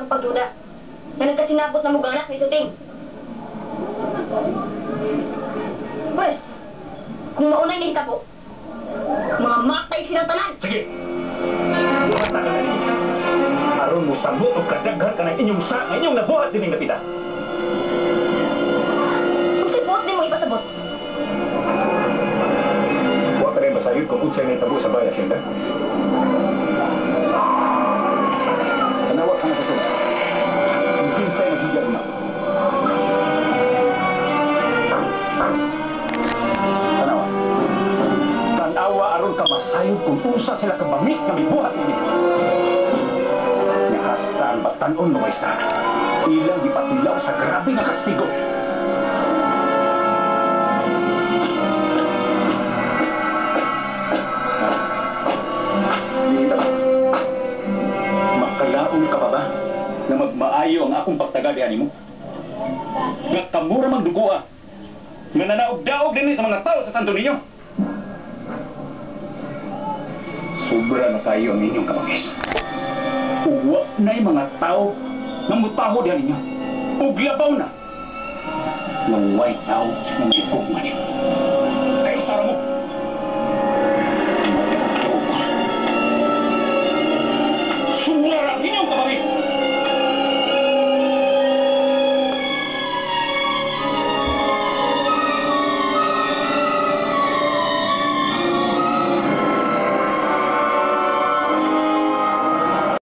akong pagduda nga nagkasinabot na mugang anak ni Suting. Pwes, kung maunay nahitabo, mga matay silang tanan. Sige! Buhat na ka na ninyo. Aron mo sabot og kadaghan ka ng inyong sa nga inyong nabuhat dining dapita. Kung si buot di mo ipasabot. Wa ka rin masayod kung unsay nahitabo sa bayan sinda. Tanawa ka na ito. Kung kinsay naghiga na. Tanawa. Tanawa aron ka masayod kung unsa sila kabangis nga mibuhat nini. Nga hasta ang batan-on nga may sa ilang gipatilaw sa grabe nga kastigo. Dili ba? Makalaon ka pa ba na magmaayo ang akong pagtaga diha nimo? Nga kamura mang dugoa nga nanaog-daog dinhi sa mga tao sa Santo Niño. Sobra na kayo ang inyong kabangis. Ug wa na'y mga tao nga mutaho diha ninyo. Ug labaw na nga way tao nga maigugma ninyo.